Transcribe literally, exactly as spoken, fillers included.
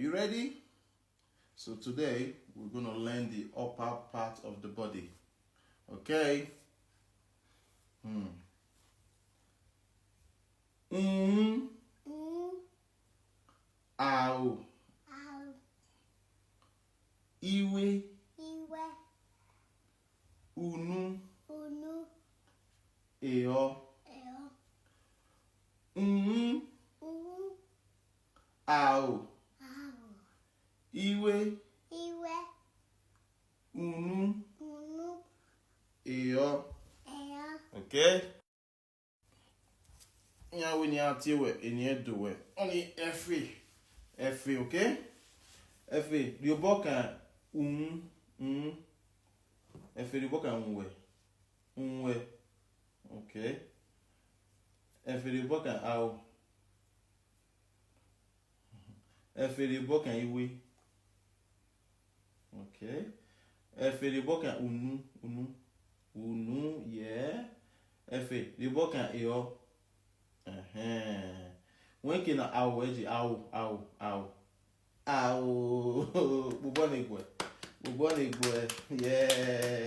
You ready? So today we're gonna learn the upper part of the body. Okay? Hmm. Uhunmwu. Uhunmwu. Ao. Ao. Iwe. Iwe. Unu. Unu. Ehọ. Ehọ. Uhunmwu. Uhunmwu. Ao. Ao. Iwe. Iwe. Unu. Unu. Ehọ. Ehọ. Okay. Iran wẹ ne iran tie wẹ, eni ẹdo wẹ. Ọni ẹfe. Ẹfe, okay? Ẹfe, rhie obọ kan uhunmwu, uhunmwu. Ẹfe, rhie obọ kan uhunmwu. Uhunmwu. Okay. Ẹfe, rhie obọ kan ao. Ẹfe, rhie obọ kan iwe. Okay. Ẹfe, rhie obọ kan unu, unu. Unu, yeah. Ẹfe, rhie obọ kan ehọ. Ẹhẹn. Wẹ ke na ao, ẹ je ao, ao, ao. Ao. Kpobọ ne egbe. Kpobọ ne egbe. Yeah.